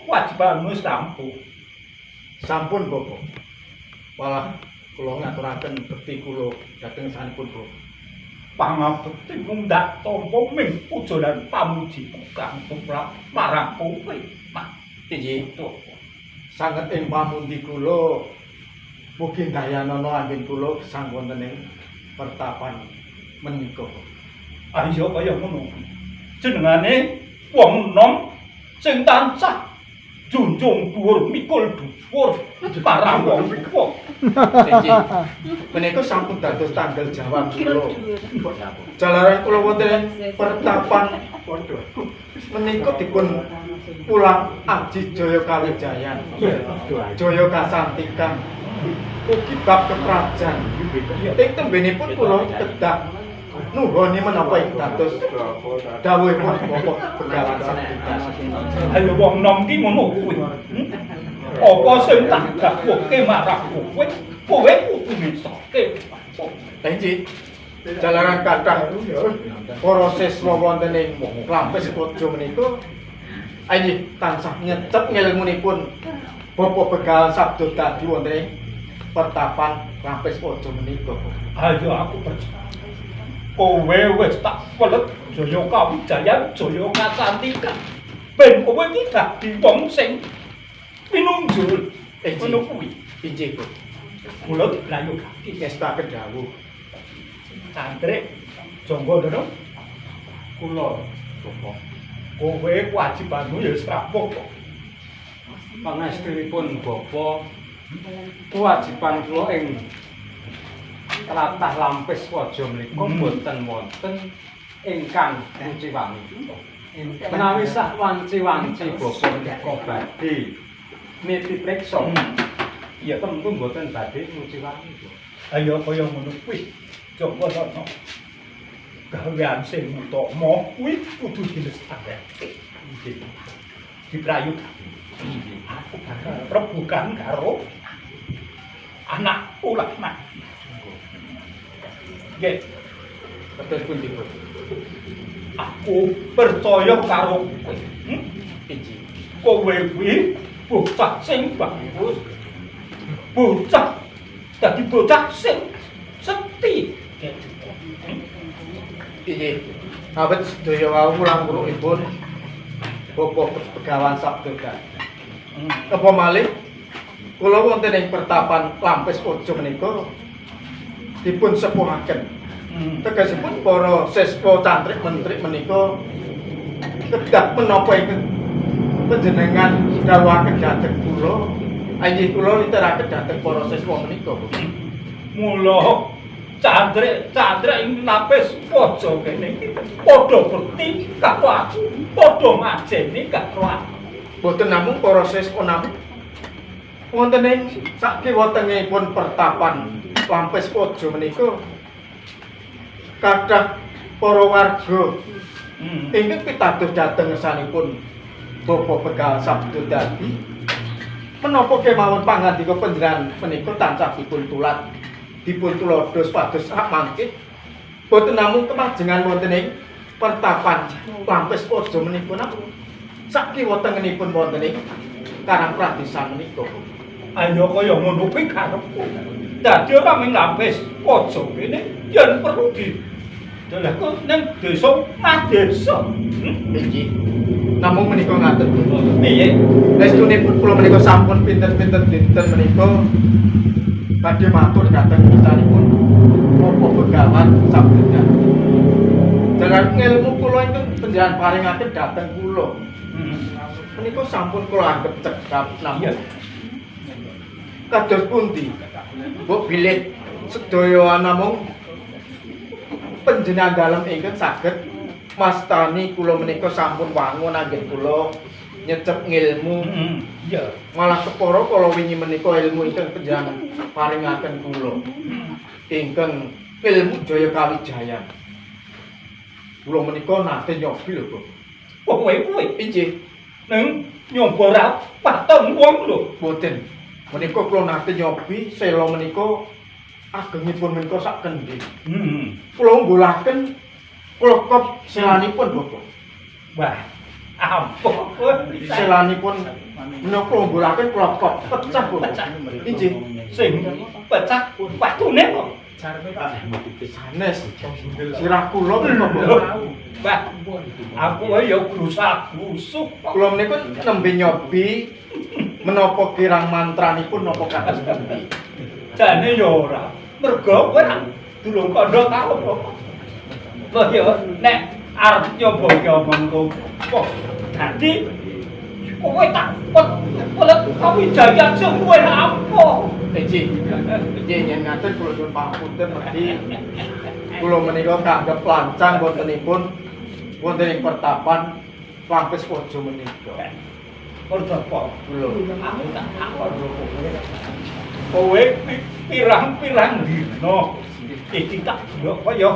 Kewajibanmu sampun. Sampun Bapak. Malah kula ngaturaken bekti kula dhateng sanipun Bapak. Pangabektimu ndak tampa ming puja lan pamujiku kang tumrap marang kowe. Mak Inggih. Sanget ing pamundi kula mugi dayanana anggen kula gesang wonten ing pertapan menika. Ayo kaya ngono. Jenengane wong enom sing tansah junjung dhuwur mikul dhuwur marang wong tuwa. Inggih. Menika sampun dados tanggal jawab kula. Jalaran kula wonten ing pertapan menika dipun pulang Aji Jaya Kawijayan. Jaya Kasantikan ugi bab keprajan. Ing tembenipun kula kedah nuhoni menapa ing dados dawuhipun Bapak Begawan Sabda. Ayo wong nom ki ngono kuwi. Apa sing tak dawuhke marang kowe, kowe kudu ngesoke. Inggih. Jalaran kathah para siswa wonten ing Klampis Praja menika inggih tansah nyecep ngilmunipun Bapak Begawan Sabda Dadi wonten ing pertapan Klampis Praja menika. Ayo aku percaya. Kowe wis tak welet Jaya Kawijayan, Jaya Kasantikan. Ben kowe iki dadi wong sing pinunjul. Ngono kuwi. Inggih, Bu. Kula diprayogake Ngestakaken dawuh. Cantrik jangga ngono. Kula Bapak Kowe kewajibanmu ya wis rampung kok. Pangestunipun Bapak, kewajiban kula ing tlatah Lampis Waja menika boten wonten ingkang nguciwani. Menawi sak wanci-wanci Bapak menika badhe niti priksa, Iya, tentu boten badhe nguciwani. Ayo kaya ngono kuwi. Jangga sono. Gawean sing utama kuwi kudu dilestareke. Nggih. Diprayogake. Aku bakal rebugan karo anakku lah, Mas. Nggih, Kados pundi, Bu? Aku percaya karo kowe. Inggih. Kowe kuwi bocah sing bagus. Bocah dadi bocah sing sekti. Inggih. Awit sedaya wau mulang pun Bapak Begawan Sabda Dadi. Apa malih kula wonten ing pertapan Klampis Praja menika dipun sepuhaken. Tegesipun para siswa cantrik mentrik menika kedah menapa ingkang panjenengan dawuhaken dhateng kula, inggih kula literaken dhateng para siswa menika. Mula cantrik-cantrik ing Lapis Praja kene iki padha bekti karo aku, padha ngajeni karo aku. Boten namung para siswa namung wonten ing sakiwa tengahipun pertapan Lampis Praja menika kathah para warga ingkang pitados dhateng ngersanipun Bapak Begawan Sabda Dadi menapa kemawon pangandika panjenengan menika tansah dipun tulat dipun tuladha supados sak mangke boten namung kemajengan wonten ing pertapan Lampis Praja menika namung sakiwa tengenipun wonten ing Karang Pradesan menika. Ayo kaya ngono kuwi karepku. Dadi ora mung Lampis Praja kene yen perlu di delehku ning desa Madesa. Inggih. Namung menika ngaten. Piye? Estunipun kula menika sampun pinten-pinten dinten menika badhe matur dhateng ngersanipun Bapak Begawan Sabda Dadi. Jalan ngelmu kula ingkang panjenengan paringaken dhateng kula. Menika sampun kula anggep cekap namung kados pundi? Mbok bilih sedaya namung panjenengan dalem ingkang saged mastani kula menika sampun wangun anggen kula Nyecep ngilmu. Iya. Malah kepara kala wingi menika ilmu ingkang panjenengan paringaken kula. Ingkang ilmu Jaya Kawijayan. Kula menika nate nyobi lho, Bapak. Kowe kuwi Inggih, ning nyoba ora paton wong lho. Boten. Menika kula nate nyobi sela menika agengipun menika sak kendhi. Kula nggolaken kula kop selanipun, Bapak. Wah, ampuh kowe. Selanipun menika kula nggolaken kula kop pecah, Bapak. Pecah. Inggih. Sing pecah watune kok. Sanes. Sirah kula menika, Bapak. Wah, aku ya grusak-grusuk kok. Kula menika nembe nyobi menapa kirang mantranipun napa kados pundi. Jane ya ora. Mergo kowe ra durung kandha karo apa. Wah ya nek arep nyoba ki omong kok. Dadi kowe tak pelet Kawijayan sing luwih ampuh. Inggih. Inggih, yen ngaten kula nyuwun pangapunten mergi kula menika kanggep lancang wontenipun wonten ing pertapan Lampis Waja menika. Murdapa. Kula Aku tak takon kowe. Kowe pirang-pirang dina iki tak delok kaya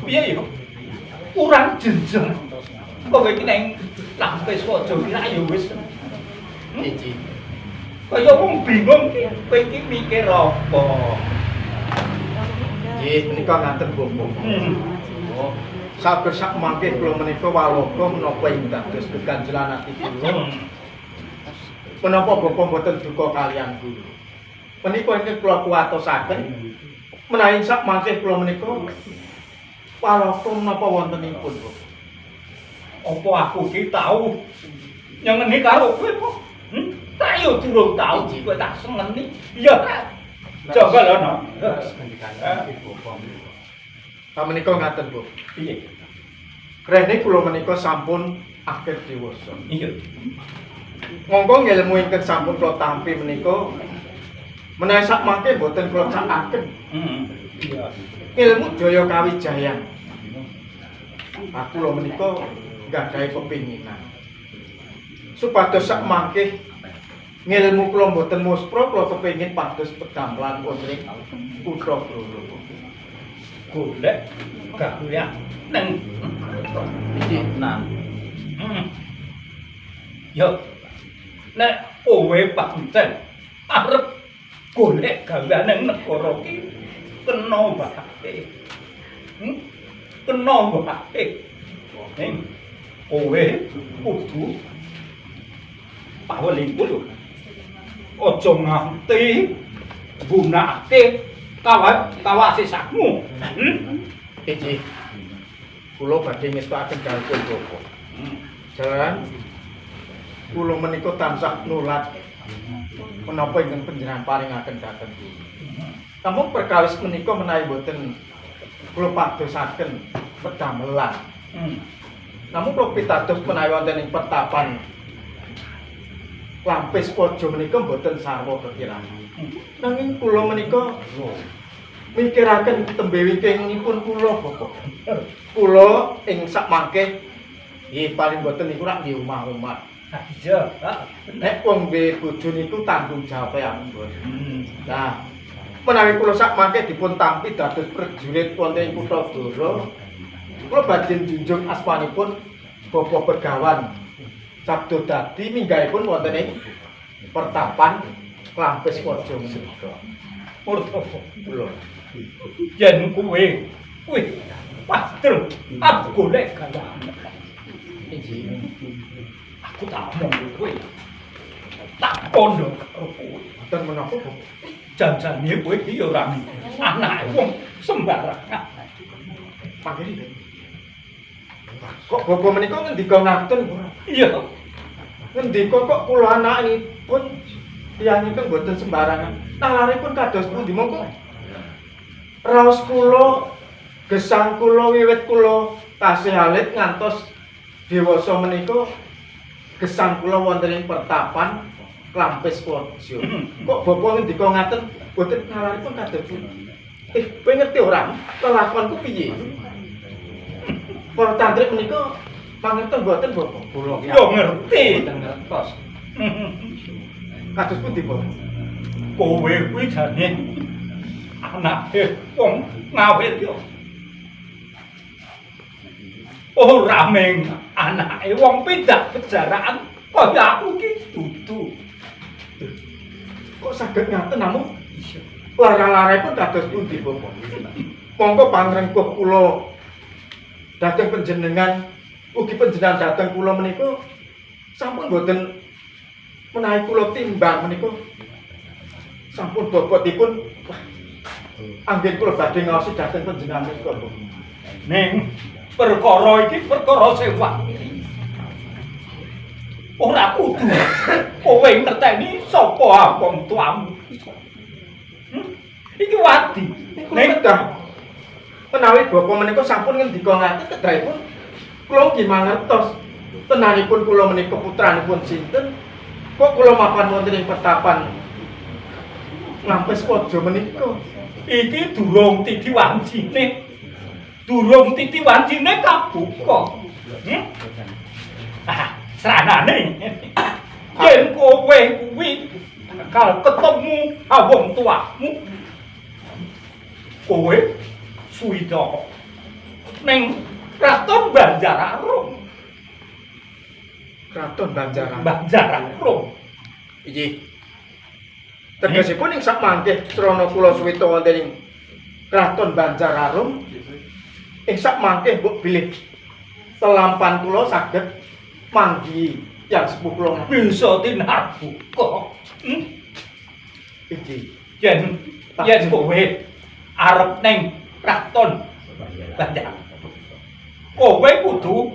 piye ya? Kurang jenjang. Kowe iki neng Lampis Waja ki ya wis inggih. Kaya wong bingung ki, kowe iki mikir apa? Nggih, menika ngaten, Bapak. Oh, saben sak mangke kula menika waloga menapa ing dados geganjelan ati kula. Menapa Bapak mboten duka kaliyan kula? Menika ingkang kula kuwatosaken menawi sak mangke kula menika waloga menapa wontenipun, Bapak. Apa aku ki tau nyengeni karo kowe kok? Tak yo durung tau kowe tak sengeni. Iya ta. Coba lho no. Ngendikane Bapak menika. Pamenika ngaten, Bu. Piye? Krene kula menika sampun akhir dewasa. Iya. Monggo ngelmu ingkang sampun kula tampi menika menawi sak mangke mboten kula cakaken. Iya. Ilmu Jaya Kawijayan. Aku kula menika nggadahi pepinginan. Supados sak mangke ngilmu kula mboten muspra, kula kepengin pados pedamelan wonten ing kutha Blora. Golek gawean neng Iki nah. Yo. Nek kowe pancen arep golek gawean neng negara ki kena wae. Kena wae. Ning kowe kudu pawelingku lho. Aja nganti nggunakake kawasisakmu. Iki kula badhe ngestokaken dawuhipun Bapak. Jalan kula menika tansah nulat menapa ingkang panjenengan paringaken dhateng kula. Namung perkawis menika menawi boten kula padosaken pedamelan. Namung kula pitados menawi wonten ing pertapan Lampis Waja menika boten sarwa kekirangan. Nanging kula menika mikiraken tembe wingkingipun kula, Bapak. Kula ing sak mangke nggih paling boten niku rak nggih omah-omah. Iya. Nek wong duwe bojo niku tanggung jawabe abot. Nah, menawi kula sak mangke dipun tampi dados prajurit wonten ing kutha Blora, kula badhe njunjung asmanipun Bapak Begawan Sabdo Dadi minggahipun wonten ing pertapan Klampis Waja menika. Murtapa. Kula Yen kowe kuwi padreng aku golek gawean. inggih. Aku tak omong kowe. Tak kondo karo kowe. Boten menapa, Bapak. Janjane kowe iki ya ora anake wong sembarangan. Mangke. Kok bapak menika ngendika ngaten? Iya. Ngendika kok kula anakipun tiyang ingkang boten sembarangan. Nalaripun kados pundi mongko? Raos kula, gesang kula wiwit kula tasih alit ngantos dewasa menika gesang kula wonten ing pertapan Klampis Waja. Kok bapak ngendika ngaten boten nalaripun kados pundi? Kowe ngerti ora? Lelakonku piye? Para cantrik menika Mangertos mboten Bapak? Kula Yo ngerti. Mboten ngertos. Kados pundi Bapak? Kowe kuwi jane anake wong ngawit yo. Ora mung anake wong pindah bejaraan kaya aku ki dudu. Kok saged ngaten namung lara-laripun kados pundi Bapak? Monggo pangrengkuh kula dhateng panjenengan ugi panjenengan dhateng kula menika sampun boten menawi kula timbang menika sampun bobotipun wah anggen kula badhe ngaosi dhateng panjenengan menika Bapak. Ning perkara iki perkara sewak. Ora kudu kowe ngerteni sapa wong tuamu. Iki wadi. Ning kedah menawi bapa menika sampun ngendika ngaten kedahipun kula ugi mangertos tenanipun kula menika putranipun sinten kok kula mapan wonten ing pertapan Ngampes Waja menika. Iki durung titi wancine. Durung titi wancine kabuka. Ah, sranane. Yen kowe kuwi bakal ketemu wong tuamu. Kowe suwida ning Kraton Banjararum. Kraton Banjararum. Banjararum. Inggih. Tegesipun ing sakmangke srana kula suwita wonten ing Kraton Banjararum ing sakmangke mbok bilih telampan kula saged manggihi yang sepuh kula bisa tinarbuka. Inggih. Yen kowe arep ning Kraton Banjar, kowe kudu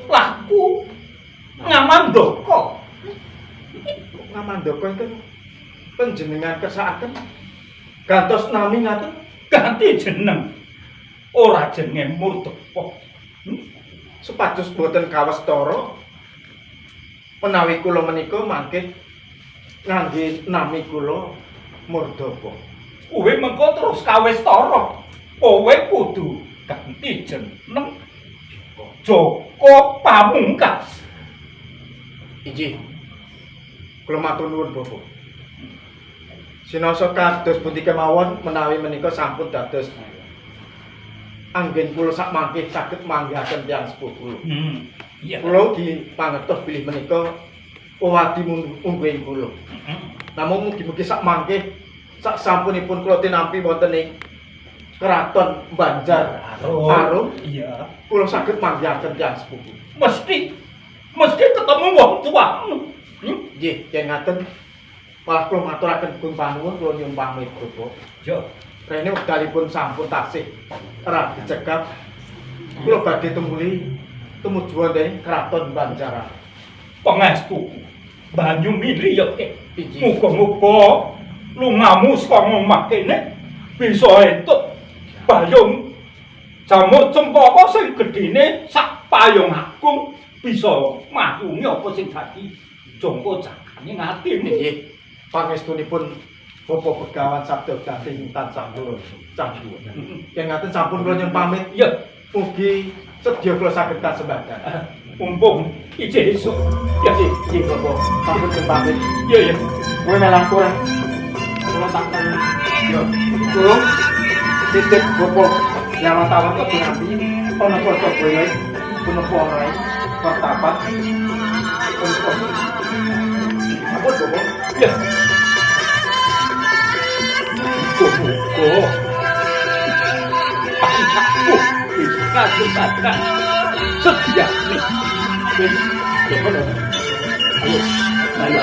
laku ngamandaka. Ngamandaka ingkang panjenengan kersakaken gantos nami ngaten ganti jeneng. Ora jenenge Murdapa. Supados boten kawastara menawi kula menika mangke ngangge nami kula Murdapa. Kowe mengko terus kawastara. Kowe kudu ganti jeneng Joko Pamungkas. Inggih. Kula matur nuwun Bapak. Sinasa kados pundi kemawon menawi menika sampun dados anggen kula sakmangke saged manggihaken tiyang sepuh kula. Iya. Kula ugi pangertos bilih menika wewadi mungguing kula. Namung mugi-mugi sakmangke sak sampunipun kula tinampi wonten ing Kraton Banjar Arum, iya. Kula saged manggihaken tiyang sepuh kula. Mesti ketemu wong tuamu. Nggih, yen ngaten malah kula maturaken gung panuwun kula nyuwun pamit Bapak. Yo. Rene wekdalipun sampun tasih radi cekap. Kula badhe tumuli tumuju wonten Kraton Banjar. Pangestu banyu mili ya ke. Inggih. Muga-muga lungamu saka omah kene bisa entuk payung jamur cempaka sing gedhene sak payung agung bisa mayungi apa sing dadi jangka jagane atimu. Nggih. Pangestunipun Bapak Begawan Sabda Gading tansah kula canggu. Yen ngaten sampun kula nyuwun pamit. Ya, mugi sedya kula saged kasembadan. Mumpung ijih esuk. Ya, nggih Bapak, sampun nyuwun pamit. Iya, iya. Kowe melangku ora? Kula tak ten. Yo, kula titip Bapak Yawatawat kok nanti ana kaca boyo punapa ana pertapan. Ampun Bapak. Ya. Muga-muga anakku bisa kasembadan sedia. Wis, ayo. Ayo.